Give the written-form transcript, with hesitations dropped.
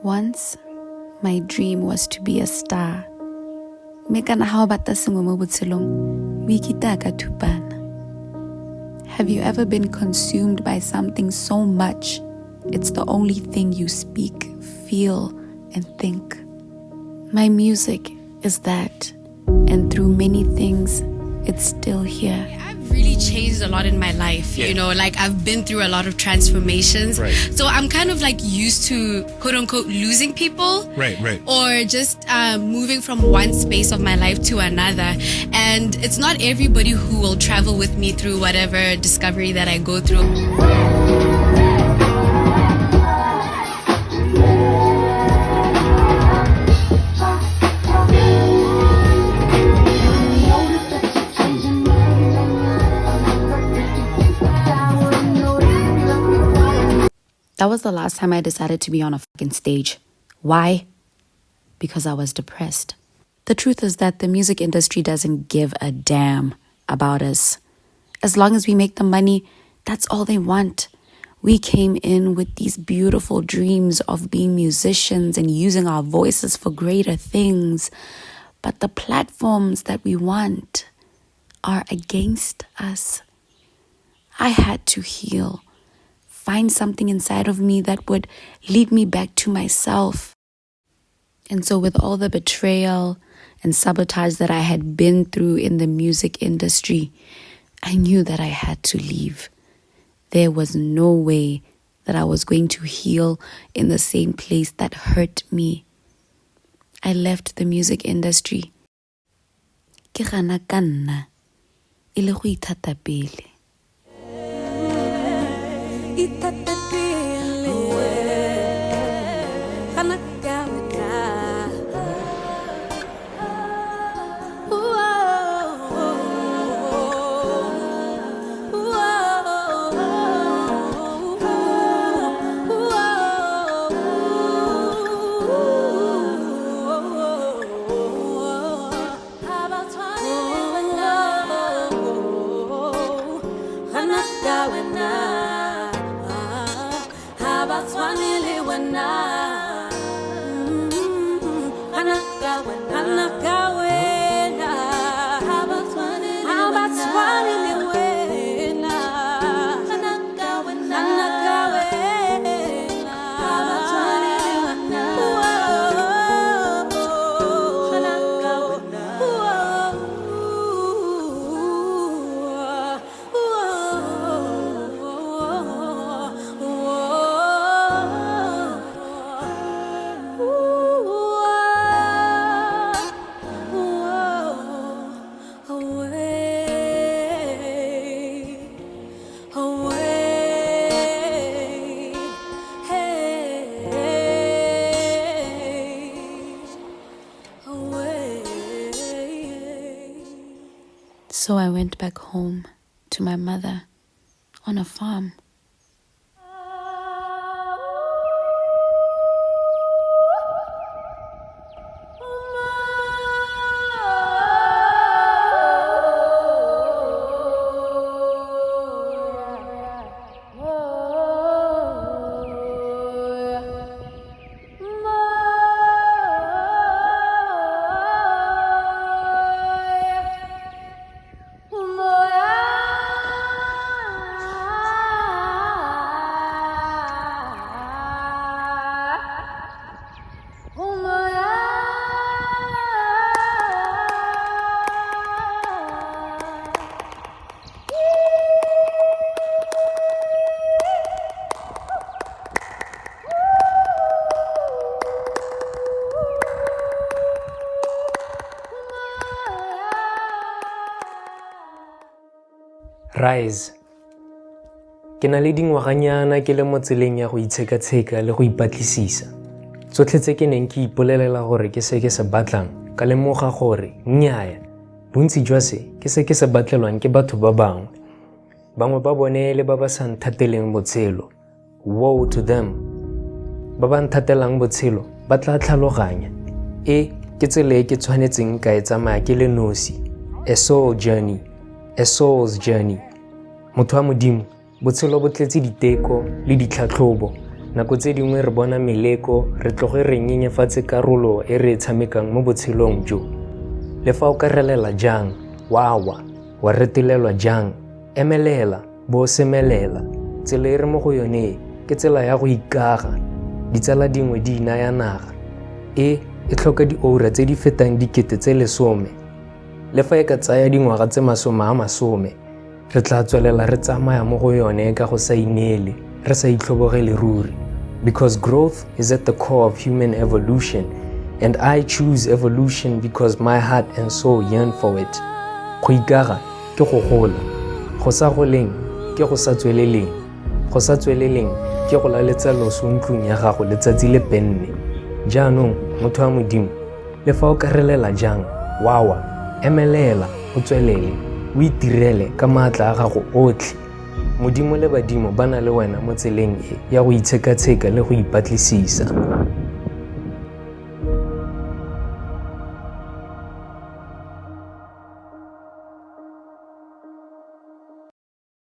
Once, my dream was to be a star. Mme kana ha o batla sengwe mo botshelong, o ikitaya ka thupana. Have you ever been consumed by something so much it's the only thing you speak, feel, and think? My music is that, and through many things, it's still here. I've really changed a lot in my life. Like I've been through a lot of transformations. So I'm kind of like used to quote unquote losing people. Or just moving from one space of my life to another. And it's not everybody who will travel with me through whatever discovery that I go through. That was the last time I decided to be on a fucking stage. Why? Because I was depressed. The truth is that the music industry doesn't give a damn about us. As long as we make the money, that's all they want. We came in with these beautiful dreams of being musicians and using our voices for greater things. But the platforms that we want are against us. I had to heal, find something inside of me that would lead me back to myself. And so, with all the betrayal and sabotage that I had been through in the music industry, I knew that I had to leave. There was no way that I was going to heal in the same place that hurt me. I left the music industry. Ke gana ka nna, e le go ithata pele. Ithate pele. Gana ka wena. Gana ka wena. Ha ba tshwane le wena. Gana ka wena. Gana ka wena. Ha ba tshwane le wena. Gana ka wena. Gana ka wena. Ha ba tshwane le wena. Gana ka wena. Away, away, hey, away. So I went back home to my mother on a farm. Rise. Ke na le dingwaganyana ke le mo tseleng ya go itshekatsheka le go ipatlisisa. Tsotlhe tse ke neng ke ipolelela gore ke se ke se batlang, ka lemoga gore nnyaya, bontsi jwa se ke se ke se batlelwang ke batho ba bangwe. Bangwe ba bone le ba ba sa nthateleng botshelo. Woe to them. Ba ba nthatelang botshelo ba tla tlhaloganya. E ke tsela e ke tshwanetseng ka e tsamaya ke le nosi. A soul journey. A soul's journey. Motho wa Modimo, botshelo bo tletse diteko le ditlhatlhobo. Nako tse dingwe re bona meleko, re tloge re nyenyefatse karolo e re e tshamekang mo botshelong jo. Le fa o ka relela jang, wa wa, wa retelelwa jang, emelela, bo semelela. Tsela e re mo go yone e, ke tsela ya go ikaga. Ditsala dingwe di inaya naga. E, e tlhoka dioura tse di fetang 10 000. Le fa e ka tsaya dingwaga tse 80, re tla tswelela re tsamaya mo go yone ka go sa ineele, re sa itlhobogele ruri. Because growth is at the core of human evolution, and I choose evolution because my heart and soul yearn for it. Go ikaga ke go gola, go sa goleng ke go sa tsweleleng, go sa tsweleleng ke go laletsa loso ntlong ya gago letsatsi le penne. Jaanong, motho wa Modimo, le fa o ka relela jang, wa wa, emelela, o tswelele, o itirele ka maatla a gago otlhe. Modimo le badimo ba na le wena mo tseleng e ya go itshekatsheka le go ipatlisisa.